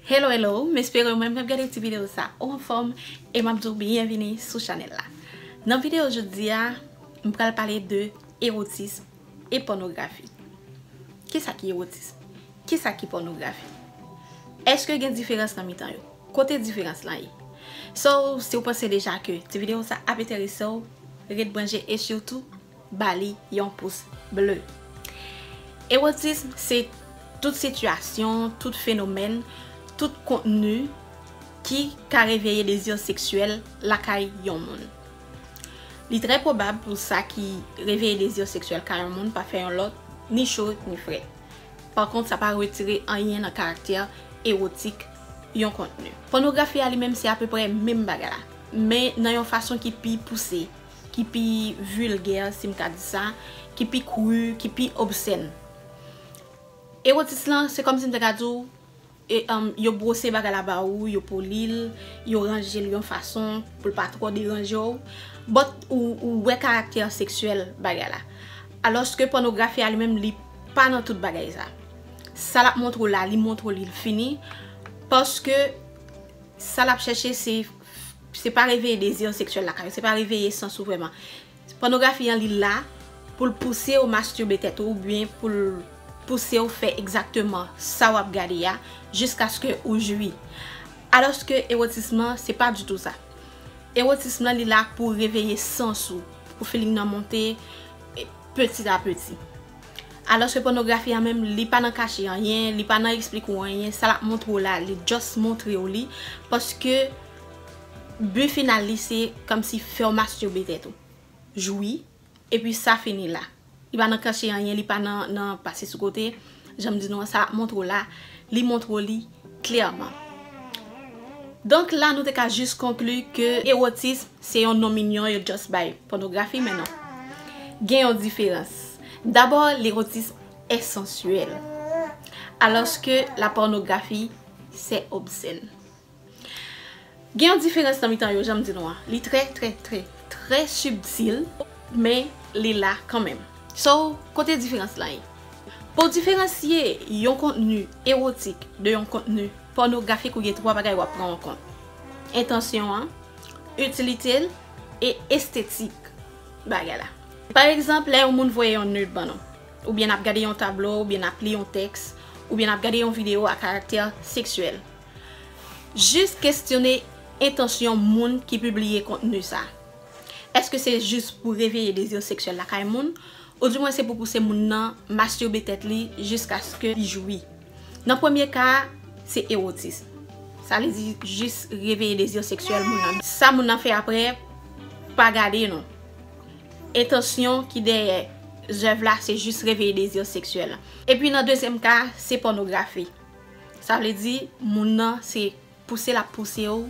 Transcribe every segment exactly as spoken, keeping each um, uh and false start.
Hello, hello, m espere ou menm k ap gade ti videyo sa ou anfòm e m ap di w byenvini sou chanèl la. Nan videyo jodi a, m pral pale de ewotism e pònografi. Kisa ki ewotism? Kisa ki pònografi? Èske gen diferans nan mitan yo? Kote diferans lan ye? So, si w panse deja ke ti videyo sa ap enterese w, ret branche e sitou ba li yon pous ble. Ewotism se tout sitiyasyon, tout fenomèn, tout kontni ki ka reveye dezi seksyèl lakay yon moun. Li trè pwobab pou sa ki reveye dezi seksyèl kay yon moun pa fè yon lòt ni cho ni frèt. Pa kont, sa pa retire anyen nan karaktè ewotik yon kontni. Pònografi a li menm se apeprè menm bagay la, men nan yon fason ki pi pouse, ki pi vilgè, si m ka di sa, ki pi kri, ki pi obsèn. Ewotis lan, se kòmsi m te ka di w, e, um, yo bwose bagay la ba ou, yo poli l, yo ranje l yon fason pou l pa twò deranje w. But ou, ou wè karaktè seksyèl bagay la. Alòske pònografi a li menm, li pa nan tout bagay sa. Sa l ap montre w la, li montre w li, l fini. Paske sa l ap chèche, se, se pa reveye dezi seksyèl lakay ou, se pa reveye sans ou vrèman. Pònografi an, li la pou l pouse w mastirbe tèt ou, oubyen pou l pouse w fè egzakteman sa w ap gade a, jiskaske ou jwi. Alòske ewotism lan, se pa ditou sa. Ewotism lan, li la pou reveye sans ou, pou feeling nan monte, e, peti a peti. Alòske pònografi a menm, li pa nan kache anyen, li pa nan eksplike w anyen, sa l ap montre w la, li just montre w li, paske bi final li se kòmsi fè w mastirbe tèt ou, jwi, epi sa fini la. Li pa nan kache anyen, li pa nan, nan pase sou kote. Jan m di nou an, sa l ap montre w la, li montre w li klèman. Donk la, nou te ka jis konkli ke ewotism se yon non minyon yo just bay pònografi, men non. Gen yon diferans. Dabò, l'érotisme est sensuel, alòske la pornographie, c'est obscène. Gen yon diferans nan mitan yo, jan m di nou an. Li trè, trè, trè, trè sibtil, men li la kanmenm. So, kote diferans lan ye? Pou w diferansye yon kontni ewotik de yon kontni pònografik, ou gen twa bagay w ap pran an kont. Entansyon an, itilite l, e estetik bagay la. Pa egzanp, lè yon moun voye yon nude ban nou, oubyen n ap gade yon tablo, oubyen n ap li yon tèks, oubyen n ap gade yon videyo a karaktè seksyèl. Jis kestyone entansyon moun ki pibliye kontni sa. Èske se jis pou reveye dezi seksyèl lakay moun, oudimwen se pou pouse moun nan mastirbe tèt li jiskaske li jwi? Nan premye ka a, se ewotism. Sa vle di jis reveye dezi seksyèl moun nan. Sa moun nan fè apre, pa gade non. Entansyon ki dèyè zèv la, se jis reveye dezi seksyèl. Epi nan dezyèm ka, se pònografi. Sa vle di, moun nan se pouse l ap pouse w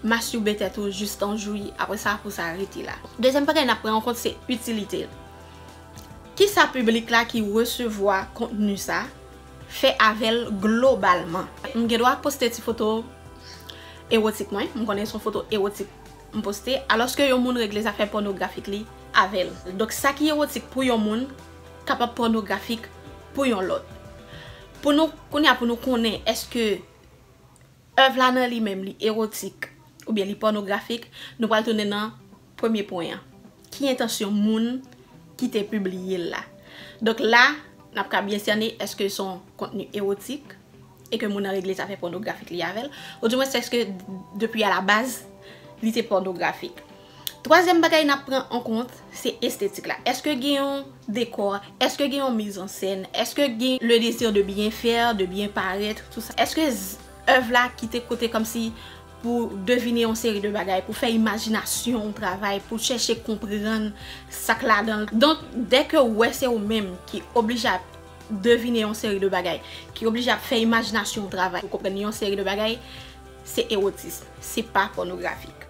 mastirbe tèt ou jistan w jwi, apre sa pou sa rete la. Dezyèm bagay n ap pran an kont se itilite l. Kisa piblik la ki resevwa kontni sa fè avè l globalman? M gen dwa poste ti foto ewotik mwen, m konnen se yon foto ewotik m poste, alòske yon moun regle zafè pònografik li avè l. Donk sa ki ewotik pou yon moun kapab pònografik pou yon lòt. Pou nou, kounye a pou nou konnen èske èv la nan li menm li ewotik oubyen li pònografik, nou pral tounen nan premye pwen an. Ki entansyon moun ki te pibliye l la? Donk la, n ap ka byen sène èske se yon kontni ewotik e ke moun nan regle zafè pònografik li avè l, oudimwen èske depi alabaz li te pònografik. Twazyèm bagay n ap pran an kont, se estetik la. Èske gen yon dekò? Èske gen yon mizansèn? Èske gen le désir de bien faire, de bien paraître, tout sa? Èske z-, èv la kite kote kòmsi pou devine yon seri de bagay, pou fè imajinasyon w travay, pou chèche konprann sa k ladan l? Donk, dèke w wè se ou menm ki oblije ap devine yon seri de bagay, ki oblije ap fè imajinasyon w travay pou konprann yon seri de bagay, se ewotism, se pa pònografik.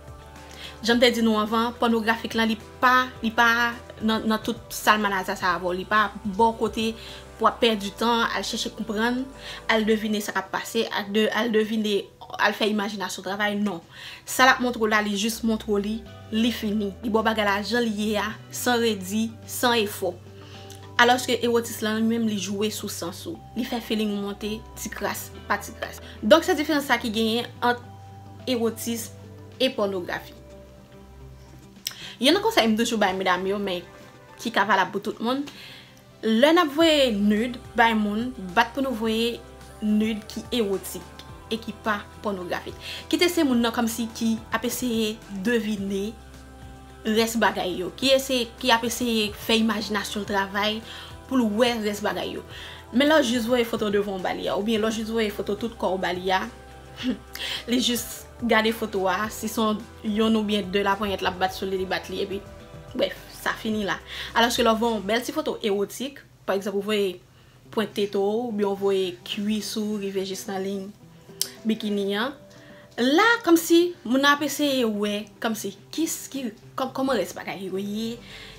Jan m te di nou anvan, pònografik lan, li pa, li pa nan, nan tout salmanaza sa avè w, li pa bò kote pou w ap pèdi tan, al chèche konprann, al devine sa k ap pase, al de-, al devine, al fè imajinasyon travay, non. Sa l ap montre w la, li jis montre w li, li fini. Li ba w bagay la jan li ye a, san redi, san efò. Alòske ewotis lan li menm li jwe sou sans ou. Li fè feeling ou monte ti kras pa ti kras. Donk se diferans sa ki genyen ant ewotis e pònografi. Youn nan konsèy m toujou bay medam yo, men ki ka valab pou tout moun, lè n ap voye nude bay moun, bat pou nou voye nude ki ewotik e ki pa pònografik. Kite se moun nan kòmsi ki ap eseye devine rès bagay yo, ki eseye, ki ap eseye fè imajinasyon l travay pou l wè rès bagay yo. Men lè w jis voye foto devan w ba li a, oubyen lè w jis voye foto tout kò w ba li a, li jis gade foto a, si se yon oubyen de laponyèt l ap bat sou li, li bat li, epi, brèf, sa fini la. Alòske lè w voye yon bèl ti foto ewotik, pa egzanp, ou voye pwent tete w, oubyen w voye kwis ou rive jis nan liy bikini an. La, kòmsi, moun nan ap eseye wè, kòmsi, kis, ki, kò-, kòman rès bagay yo ye,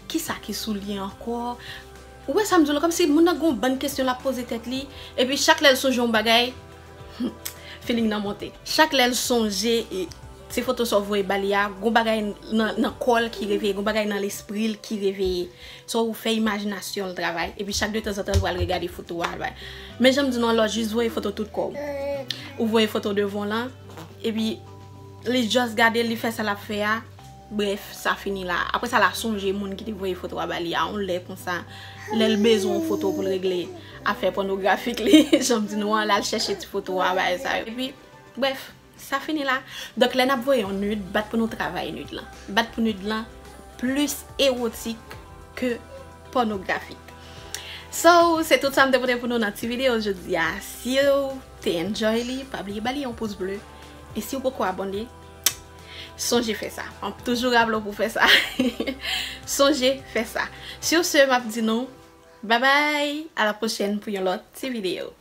kisa ki sou li ankò. Ou wè sa m di w la, kòmsi moun nan gon bann kesyon l ap poze tèt li, epi chak lè l sonje yon bagay, feeling nan monte. Chak lè l sonje, e, ti foto sa w voye ba li a, gon bagay nan, nan kò l ki reveye, gon bagay nan lespri l ki reveye. So, ou fè imajinasyon l travay, epi chak de tanzantan l pral regade foto a, l bay. Men jan m di nou an, lè w jis voye foto tout kò w, ou voye foto devan w lan, epi li just gade l, li fè sa l ap fè a, brèf, sa fini la. Apre sa, l a sonje moun ki te voye foto a ba li a, yon lè konsa, lè l bezwen yon foto pou l regle afè pònografik li, jan m di nou an, l al chèche ti foto a, bagay sa yo. Epi, brèf, sa fini la. Donk, lè n ap voye yon nude, bat pou nou travay nude lan. Bat pou nude lan plis ewotik ke pònografik. So, se tout sa m te pote pou nou nan ti videyo jodi a. Si w te enjoy li, pa bliye ba li yon pous ble. E si w poko abòne, sonje fè sa. M ap toujou raple w pou fè sa. Sonje fè sa. Sur ce, m ap di nou, bye bye, à la prochaine pou yon lòt ti videyo.